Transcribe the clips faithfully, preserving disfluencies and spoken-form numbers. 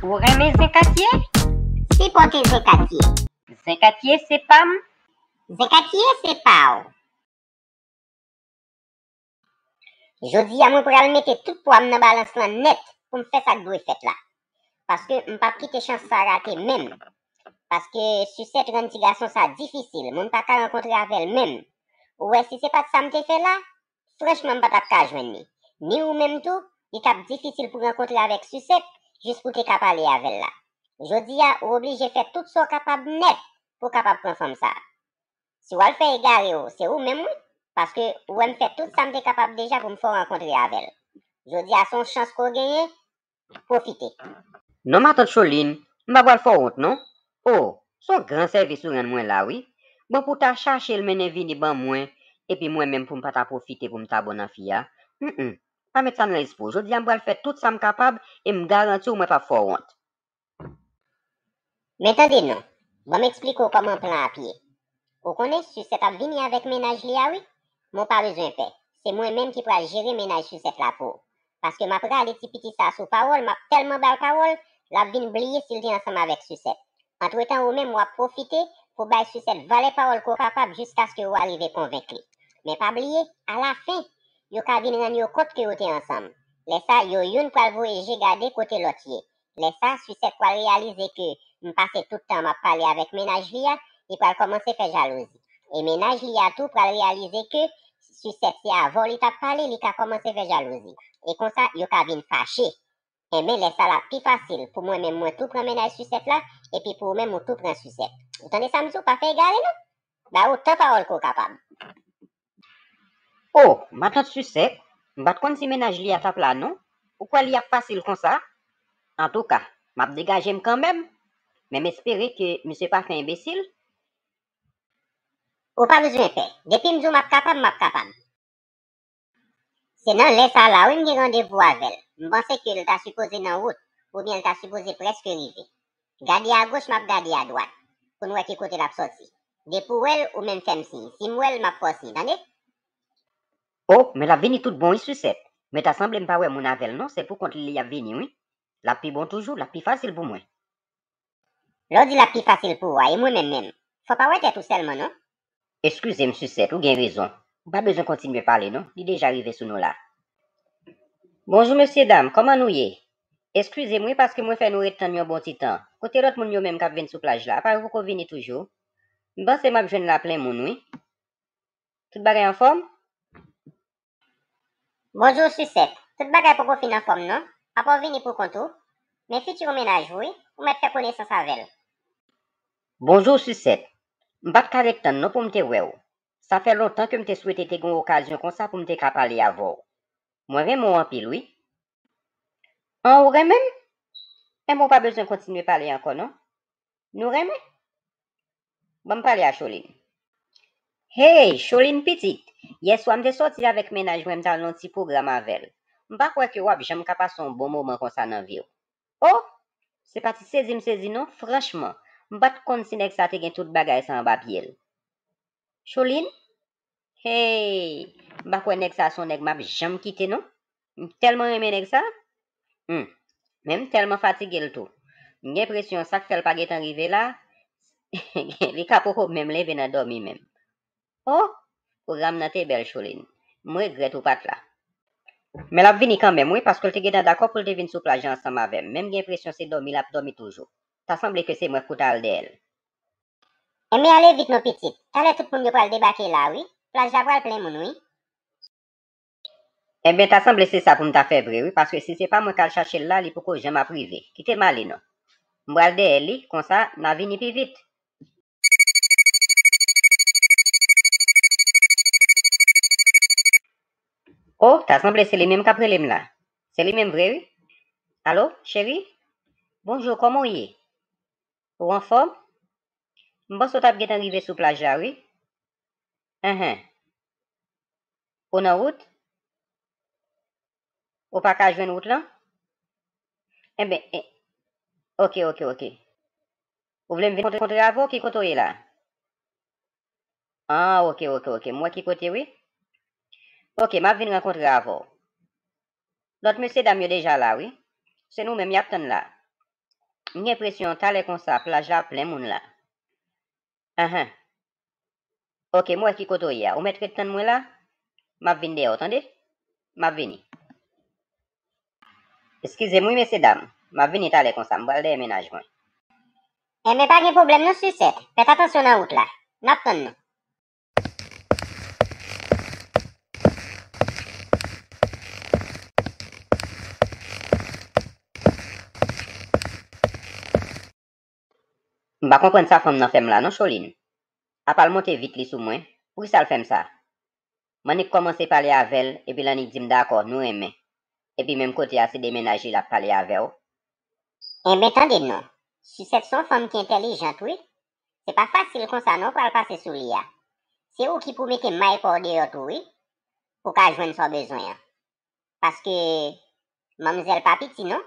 Ou renmen Zen Katye? Sipòte Zen Katye. Zen Katye se pa m. Zen Katye se pa w. Jodi a, mwen pral mete tout pwa m nan balans lan nèt pou m fè sa k dwe fèt la. Paske m p ap kite chans sa rate menm. Paske Sisèt rann ti gason sa difisil, moun pa ka rankontre avè l menm. Ou wè, si se pa t sa m te fè la, franchman, m pa t ap ka jwenn li. Ni ou menm tou, li t ap difisil pou rankontre avèk Sisèt jis pou w te ka pale avè l la. Jodi a, ou oblije fè tout sa w kapab nèt pou w kapab pran fanm sa a. Si w al fè egare w, se ou menm wi, paske ou wè m fè tout sa m te kapab deja pou m fè w rankontre avè l. Jodi a se yon chans ke w genyen, pwofite. Non, matant Cholin, m pa pral fè w wont non. O, se yon gran sèvis ou rann mwen la wi. Bon pou w ta chache l mennen vini ban mwen, epi mwen menm pou m pa ta pwofite pou m ta bon nan fi a. Humm, pa met sa nan lespri w. Jodi a m pral fè tout sa m kapab e m garanti w mwen p ap fè w wont. Men tande non, ban m eksplike w kòman plan ap ye. Ou konnen Sisèt ap vini avèk mennaj li a wi. Men w pa bezwen pè, se mwen menm ki pral jere mennaj Sisèt la pou ou. Paske m ap rale ti piti sa sou pawòl, m ap tèlman ba l pawòl, l ap vin bliye si l te ansanm avèk Sisèt. Antretan ou menm w ap pwofite pou bay Sisèt valè pawòl ke w kapab jiskaske ou arive konvenk li. Men pa bliye, alafen, yo ka vin rann yo kont ke yo te ansanm. Lè sa, yo youn pral voye je gade kote lòt ye. Lè sa, Sisèt pral reyalize ke m pase tout tan m ap pale avèk mennaj li a, li pral kòmanse fè jalouzi. E mennaj li a tou pral reyalize ke Sisèt se avè w li t ap pale, li ka kòmanse fè jalouzi. E konsa, yo ka vin fache. Enben, lè sa l ap pi fasil pou mwen menm mwen tou pran mennaj Sisèt la, epi pou ou menm ou tou pran Sisèt. Ou tande sa m di w, pa fè egare non. Ba yo otan pawòl ke w kapab. O, matant Sisèt, m pa t konn si mennaj li a t ap la non. Ou kwè li ap fasil konsa? Antouka, m ap degaje m kanmenm, men m espere ke misye pa fè enbesil. Ou pa bezwen pè, depi m di w m ap kapab, m ap kapab. Se nan lè sa la wi m gen randevou avè l. M panse ke l ta sipoze nan wout, oubyen l ta sipoze prèske rive. Gade agoch, m ap gade adwat, pou n wè ki kote l ap sòti. Depi w wè l, ou menm fè m siy. Si m wè l, m ap fè w siy, tande? O, men l ap vini tout bon wi Sisèt. Men ta sanble m pa wè moun avè l non, se poukont li l ap vini wi. L ap pi bon toujou, l ap pi fasil pou mwen. Lè w di l ap pi fasil pou ou a, e mwen menm menm? Fò w pa wè tèt ou sèlman non. Eskize m Sisèt, ou gen rezon. Ou pa bezwen kontinye pale non, li deja rive sou nou la. Bonjou mesyedam, kòman nou ye? Eskize m wi paske mwen fè nou ret tann yon bon ti tan. Kote lòt moun yo menm k ap vin sou plaj la? Apa yo poko vini toujou? M panse m ap jwenn la plen moun wi. Tout bagay anfòm? Bonjou Sisèt. Tout bagay poko fin anfòm non. Apa w vini pou kont ou? Men fiti yon mennaj ou wi. Ou mèt fè konesans avè l. Bonjou Sisèt. M pa t ka ret tann non pou m te wè w. Sa fè lontan ke m te swete te gen yon okazyon konsa pou m te ka pale avè w. Mwen renmen w anpil wi. An, ou renmen m? Enben w pa bezwen kontinye pale ankò non. Nou renmen? Ban m pale a Cholin. Hey, Cholin pitit! Yèswa m te sòti avèk mennaj mwen, m t al nan yon ti pwogram avè l. M pa kwè ke w ap janm ka pase yon bon moman konsa nan vi w. O! Se pa ti sezi m sezi non, franchman. M pa t konn si nèg sa te gen tout bagay sa anba pye l. Cholin? Hey! M pa kwè nèg sa se yon nèg m ap janm kite non. M tèlman renmen nèg sa. Humm. Men m tèlman fatige l tou. M gen enpresyon sa k fè l pa gentan rive la, li ka poko menm leve nan dòmi menm. O! Pwogram nan te bèl Cholin. M regrèt ou pa t la. Men l ap vini kanmenm wi, paske l te gentan dakò pou l te vin sou plaj la ansanm avè m. Men m gen enpresyon se dòmi l ap dòmi toujou. Ta sanble ke se mwen k pou ta al dèyè l. Enben ale vit non pitit. Talè tout moun yo pral debake la wi. Plaj la pral plen moun wi. Enben ta sanble se sa pou m ta fè vre wi, paske si se pa mwen k al chache l la, li poko janm ap rive. Kite m ale non. M pral dèyè li, konsa n a vini pi vit. O, ta sanble se li menm k ap rele m la. Se li menm vre wi. Alo, cheri? Bonjou, kòman w ye? Ou anfòm? M panse w t ap gentan rive sou plaj la wi. Enhen. Ou nan wout? Ou pa ka jwenn wout lan? Enben, e, oke, oke, oke. Ou vle m vin kontre avè w? Ki kote w ye la? An, oke, oke, oke. M wè ki kote wi. Oke, m ap vin rankontre avè w. Lòt mesye dam yo deja la, wi. Se nou menm y ap tann la. M gen enpresyon talè konsa, plaj la plen moun la. Ahan. Oke, m wè ki kote w ye a. Ou mèt ret tann mwen la? M ap vin dèyè w, tande? M ap vini. Eskize m wi, mesye dam. M ap vini talè konsa. M pral dèyè mennaj mwen. Enben, pa gen pwoblèm non, Sisèt. Fèt atansyon nan wout la. N ap tann nou. M pa konprann sa fanm nan fè m la non, Cholin. Apa l monte vit li sou mwen, poukisa l fè m sa? M annik kòmanse pale avè l, epi l annik di m dakò, nou renmen. Epi menm kote a se de mennaj li l ap pale avè w. Enben tande non, Sisèt se yon fanm ki entèlijant wi. Se pa fasil konsa non w pral pase sou li a. Se ou ki pou mete may pa w deyò tou wi, pou w ka jwenn sa w bezwen an. Paske manmzèl pa piti non.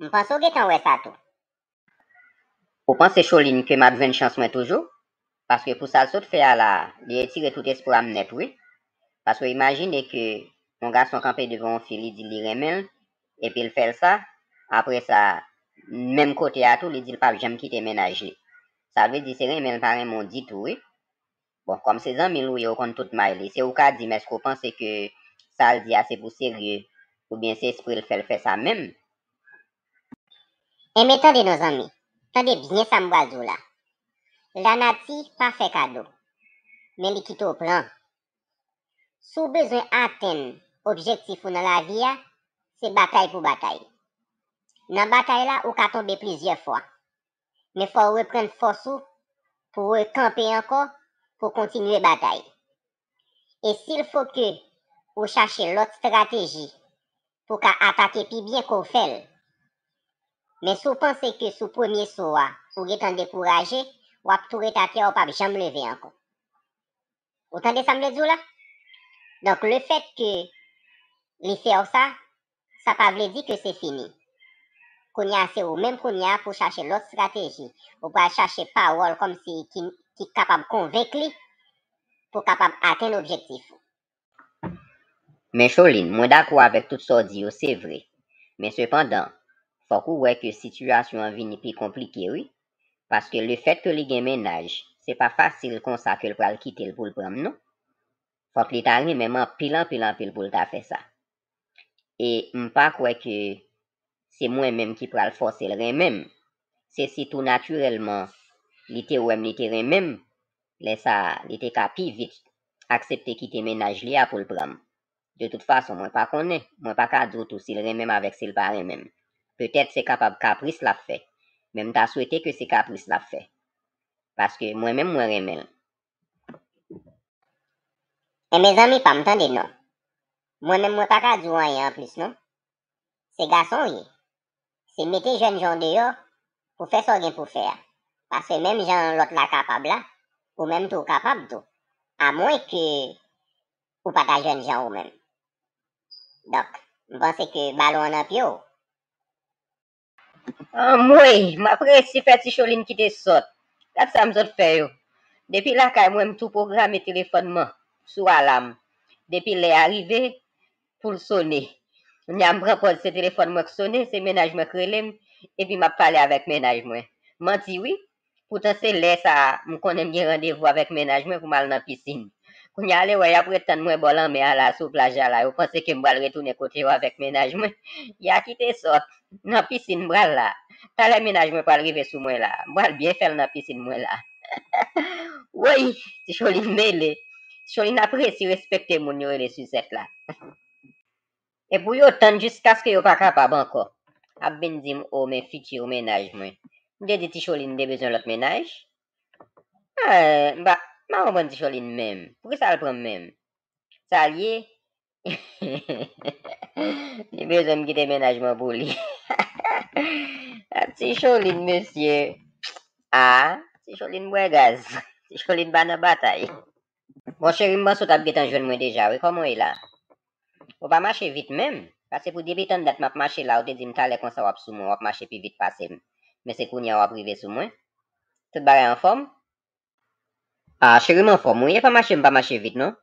M panse w gentan wè sa tou. Ou panse, Cholin, ke m ap jwenn chans mwen toujou? Paske pou sa l sot fè a la, li retire tout espwa m nèt wi. Paske imajine ke yon gason kanpe devan yon fi, li di li renmen l, epi l fè l sa, apre sa, menm kote a tou, li di l p ap janm kite mennaj li. Sa vle di se renmen l pa renmen w ditou wi. Bon, kòm se zanmi l ou ye, ou konn tout may li. Se ou ka di m èske w panse ke sa l di a se pou serye, oubyen se espre l fè l fè sa menm? Enben tande non zanmi, tande byen sa m pral di w la. Lanati pa fè kado, men li kite w pran. Si w bezwen atenn objektif ou nan lavi a, se batay pou batay. Nan batay la, ou ka tonbe plizyè fwa. Men fò w reprann fòs ou pou w rekanpe ankò pou w kontinye batay. E si l fo ke ou chache lòt estrateji pou w ka atake pi byen ke w fè l. Men si w panse ke sou premye so a, ou gentan dekouraje, w ap tou ret atè a, ou p ap janm leve ankò. Ou tande sa m vle di w la? Donk, lefèt ke li fè w sa, sa pa vle di ke se fini. Kounye a, se ou menm kounye a pou w chache lòt estrateji. Ou pral chache pawòl kòmsi ki, ki kapab konvenk li pou w kapab atenn objektif ou. Men Cholin, mwen dakò avèk tout sa w di yo, se vre. Men sepandan, fòk ou wè ke sitiyasyon an vini pi konplike wi. Paske lefèt ke li gen mennaj, se pa fasil konsa ke l pral kite l pou l pran m non. Fòk li ta renmen m anpil, anpil, anpil pou l ta fè sa. E m pa kwè ke se mwen menm ki pral fòse l renmen m. Se si tou natirèlman li te wè m, li te renmen m, lè sa a, li te ka pi vit aksepte kite mennaj li a pou l pran m. De tout fason, mwen pa konnen, mwen pa ka di w tou si l renmen m avèk si l pa renmen m. Petèt se kapab kapris l ap fè, men m ta swete ke se kapris l ap fè. Paske mwen menm mwen renmen l. Enben zanmi pa m, tande non. Mwen menm mwen pa ka di w anyen anplis non. Se gason w ye. Se mete jènjan w deyò pou fè sa w gen pou fè a. Paske menm jan lòt la kapab la, ou menm tou w kapab tou. Amwen ke ou pa ta jènjan ou menm. Donk, m panse ke balon an nan pye w. Anmwey, m ap resi fè ti Cholin kite sòt. Gad sa m sot fè yo. Depi lakay mwen, m tou pwograme telefòn mwen sou alam. Depi lè a rive, pou l sone. Kounye a m pran pòz se telefòn mwen k sone, se mennaj mwen k rele m, epi m ap pale avèk mennaj mwen. Manti wi. Poutan se lè sa a, m konnen m gen randevou avèk mennaj mwen pou m al nan pisin. Kounye a lè w wè y ap ret tann mwen bò lanmè a la, sou plaj la la, yo panse ke m pral retounen kote yo avèk mennaj mwen. Y a kite sòt. Nan pisin m pral la. Talè mennaj mwen pral rive sou mwen la. M pral byen fè l nan pisin mwen la. Woy, ti Cholin mele. Ti Cholin ap resi respekte moun yo rele Suzette la. E pou yo tann jiskaske yo pa kapab ankò. Ap vin di m, o, men fiti mennaj mwen. M te di ti Cholin m te bezwen lòt mennaj. Eh, m pa, m pa konprann ti Cholin menm. Poukisa l pran m menm? Sa l ye? Li bezwen m kite mennaj mwen pou li. Ti Cholin, mesye. Ah, ti Cholin bwè gaz. Ti Cholin pa nan batay. Bon, cheri, m panse w t ap gentan jwenn mwen deja, wi. Kòman w ye la? Ou pa mache vit menm. Paske pou depi tann dat m ap mache la, ou te di m talè konsa w ap sou mwen, w ap mache pi vit pase m. Men se kounye a w ap rive sou mwen. Tout bagay anfòm? Ah, cheri, m anfòm, wi. E pa mache m pa mache vit, non.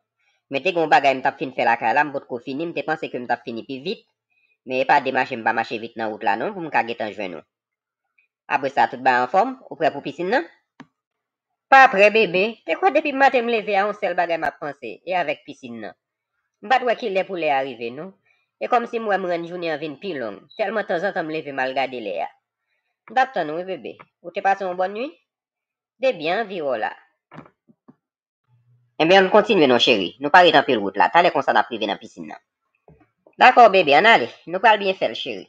Men te gen yon bagay m t ap fin fè lakay la, m potko fini, m te panse ke m t ap fini pi vit. Men e pa de mache m pa mache vit nan wout la non, pou m ka gentan jwenn ou. Apre sa, tout bagay anfòm, ou prè pou pisin nan? Pa prè, bebe, te kwè depi maten m leve a yon sèl bagay m ap panse, e avèk pisin nan. M pa t wè kilè pou lè a rive non. E kòmsi m wè m rann jounen an vin pi long, tèlman tanzantan m leve m al gade lè a. M t ap tann ou wi, bebe. Ou te pase yon bòn nuit? Depi anviwon la. Ebyen, ann kontinye non, cheri. Nou pa ret anpil wout la. Talè konsa n ap rive nan pisin nan. Dakò, bebe, ann ale. Nou pral byen fè l, cheri.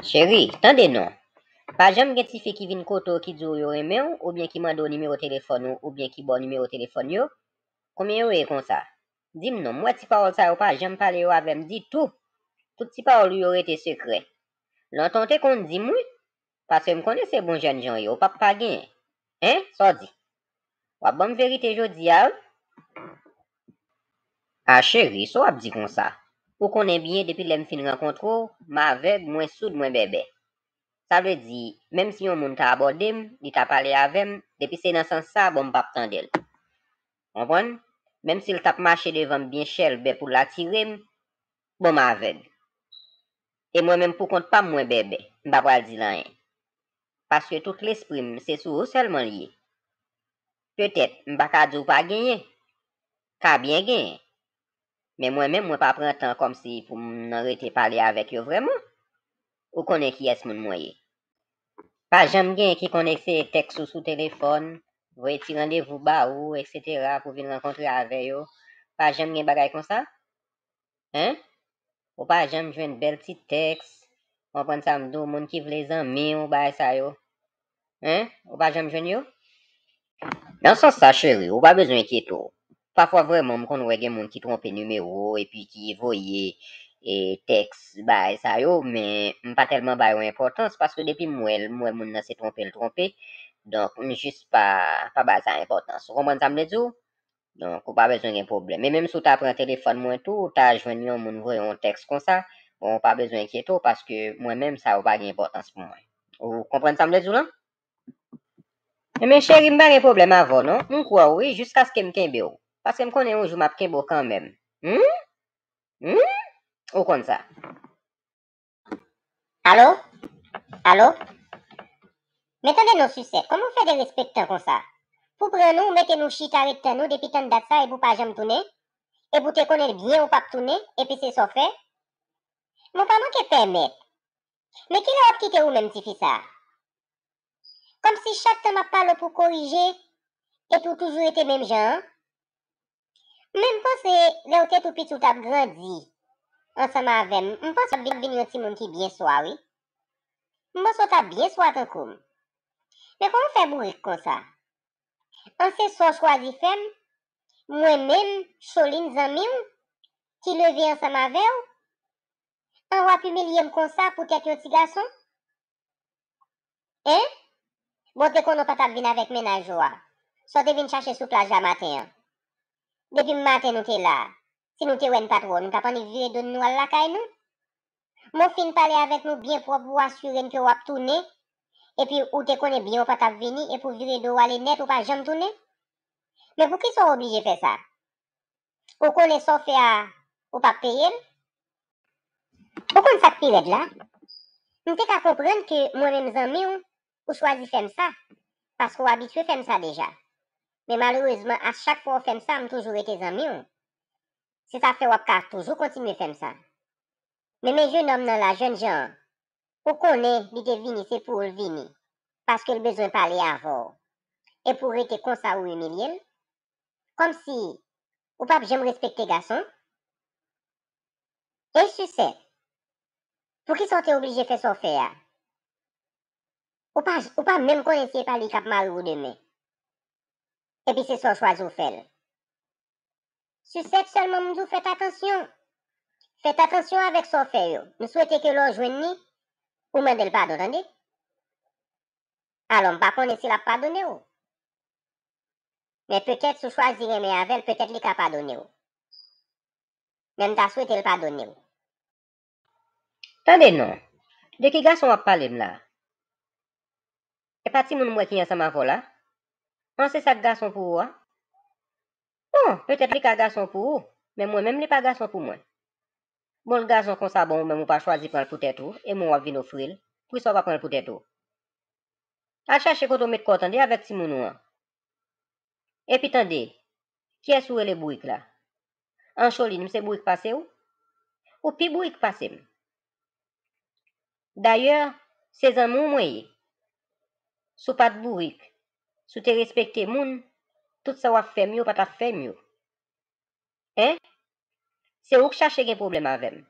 Cheri, tande non. Pa janm gen tifi ki vin kote w ki di w yo renmen w, oubyen ki mande w nimewo telefòn ou, oubyen ki ba w nimewo telefòn yo. Konbyen yo ye konsa? Di m non, m wè ti pawòl sa yo pa janm pale yo avè m ditou. Tout ti pawòl ou yo rete sekrè. Lontan w te konn di m wi, paske m konnen se bon jènjan w ye, ou p ap pa genyen. Hein? Sa w di? W ap ban m verite jodi a wi. A cheri, sa w ap di konsa? Ou konnen byen depi lè m fin rankontre w, m avèg, mwen soud, mwen bèbè. Sa vle di, menm si yon moun ta abòde m, li ta pale avè m, depi se nan sans sa, bon, m p ap tande l. Konprann? Menm si l t ap mache devan m byen chèlbè pou l atire m, bon, m avèg. E mwen menm pou kont pa m, mwen bèbè, m pa pral di l anyen. Paske tout lespri m, se sou ou sèlman l ye. Petèt, m pa ka di w pa genyen. Ka byen genyen. Men mwen menm, mwen pa pran tan kòmsi pou m nan rete pale avèk yo vrèman. Ou konnen kiyès moun mwen ye. Pa janm gen ki konn eseye tèks ou sou telefòn, voye ti randevou ba ou, etsetera, pou vin rankontre avè yo. Pa janm gen bagay konsa? Hein? Ou pa janm jwenn bèl ti tèks, konprann sa m di w, moun ki vle zanmi w, bagay sa yo? Hein? Ou pa janm jwenn yo? Nan sans sa, cheri, ou pa bezwen enkyete w. Pafwa vrèman, m konn wè gen moun ki twonpe nimewo epi ki voye e, tèks, bagay sa yo, men m pa tèlman ba yo enpòtans, paske depi m wè l, m wè moun nan se twonpe l twonpe. Donk, m jis pa, pa ba sa enpòtans. Ou konprann sa m vle di w? Donk, ou pa bezwen gen pwoblèm. E menm si w ta pran telefòn mwen tou, ou ta jwenn yon moun voye yon tèks konsa, bon, ou pa bezwen enkyete w, paske mwen menm, sa yo pa gen enpòtans pou mwen. Ou konprann sa m vle di w lan? Ebyen, cheri, m pa gen pwoblèm avè w non. M kwè w wi, jiskaske m kenbe w. Paske m konnen yon jou m ap kenbe w kanmenm. Hmm? Hmm? Ou konn sa. Alo? Alo? Men tande non, Sisèt, kòman w fè derespektan konsa? Pou pran nou, ou mete nou chita ret tann ou depi tann dat sa epi w pa janm tounen? Epi w te konnen byen ou p ap tounen, epi se sa w fè? Men w pa manke pèmèt. Men kilè w ap kite ou menm tifi sa a? Kòmsi chak tan m ap pale w pou w korije, epi w toujou rete menm jan an? Men m panse lè w te tou piti w t ap grandi ansanm avè m, m panse w ap vin, vin yon timoun ki byen swa wi. M panse w t ap byen swa tankou m. Men kòman w fè bourik konsa? An se sa w chwazi fè m? Mwen menm, Cholin zanmi w, ki leve ansanm avè w? An w ap imilye m konsa poutèt yon ti gason? Hein? Bon, w te konnen w pa t ap vin avèk mennaj ou a. Sa w te vin chache sou plaj la maten an? Depi maten nou te la a. Si nou te wè n pa t wè w, nou t ap annik vire do n nou al lakay nou? Men w fin pale avèk nou byen pwòp, ou asire n ke w ap tounen. Epi ou te konnen byen w pa t ap vini, epi w vire do w ale nèt, ou pa janm tounen? Men poukisa w oblije fè sa? Ou konnen sa w fè a, ou p ap peye l? Ou konn sa k pi rèd la? M te ka konprann ke mwen menm zanmi w, ou chwazi fè m sa, paske w abitye fè m sa deja. Men malerezman, a chak fwa w fè m sa, m toujou rete zanmi w. Se sa k fè w ap ka toujou kontinye fè m sa. Men, men jenòm nan la, jènjan an, ou konnen li te vini, se pou w l vini, paske l bezwen pale avè w. E pou w rete konsa ou imilye l? Kòmsi ou p ap janm respekte gason? E Sisèt, poukisa w te oblije fè sa w fè a? Ou pa, ou pa menm konnen si e pa li k ap mari w demen. Epi se sa w chwazi w fè l. Sisèt, sèlman m di w fèt atansyon. Fèt atansyon avèk sa w fè yo. M swete ke lè w jwenn li, ou mande l padon, tande? Alò, m pa konnen si l ap padone w. Men petèt si w chwazi renmen avè l, petèt li ka padone w. Men m ta swete l padone w. Tande non, de ki gason w ap pale m la? E pa timoun m wè ki ansanm avè w la? An se sa k gason pou ou a? Bon, petèt li ka gason pou ou, men mwen menm li pa gason pou mwen. Bon, l gason konsa, bon, ou menm ou pa chwazi pran l pou tèt ou, e mwen w ap vin ofri l. Poukisa w pa pran l pou tèt ou? Al chache kote w met kò w tande avèk timoun ou an. Epi tande, kiyès ou rele bourik la? Ancholine, m se bourik pase w? Ou pi bourik pase m. Dayè, se zanmi w mwen ye. Si w pa t bourik, si w te respekte moun, tout sa w ap fè m yo pa t ap fè m yo. Hein? Se ou k chache gen pwoblèm avè m.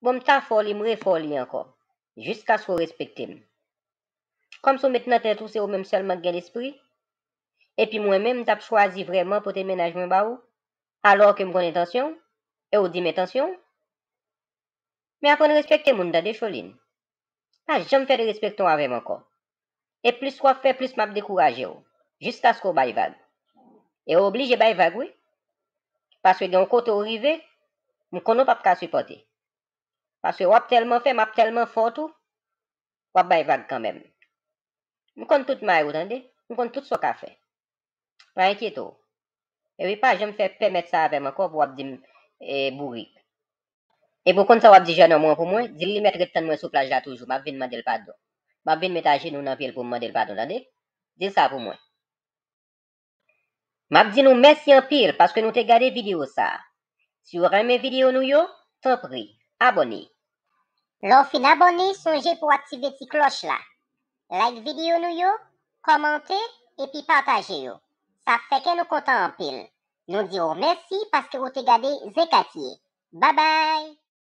Bon, m ta fè w li, m refè w li ankò, jiskaske w respekte m. Kòmsi w met nan tèt ou se ou menm sèlman k gen lespri, epi mwen menm m t ap chwazi vrèman pote mennaj mwen ba ou, alò ke m konn entansyon w, e w di m entansyon w. Men aprann respekte moun tande, Choline. Pa janm fè derespektan w avè m ankò. E plis w ap fè, plis m ap dekouraje w, jiskaske w bay vag. E w oblije bay vag, wi. Paske gen yon kote w rive, m konnen w p ap ka sipòte. Paske w ap tèlman fè, m ap tèlman fè w tou, w ap bay vag kanmenm. M konn tout may ou tande, m konn tout sa w ka fè. Pa enkyete w. Epi pa janm fè pèmèt sa avè m ankò pou w ap di m, e, bourik. Epi w konn sa w ap di jènòm ou an pou mwen? Di l li mèt ret tann mwen sou plaj la toujou, m ap vin mande l padon. M ap vin met ajenou nan pye l pou m mande l padon, tande? Di l sa pou mwen. M ap di nou mèsi anpil paske nou te gade videyo sa a. Si w renmen videyo nou yo, tanpri, abòne. Lè w fin abòne, sonje pou w aktive ti klòch la. Like videyo nou yo, kòmante, epi pataje yo. Sa ap fè kè nou kontan anpil. Nou di w mèsi paske w te gade Zen Katye. Babay!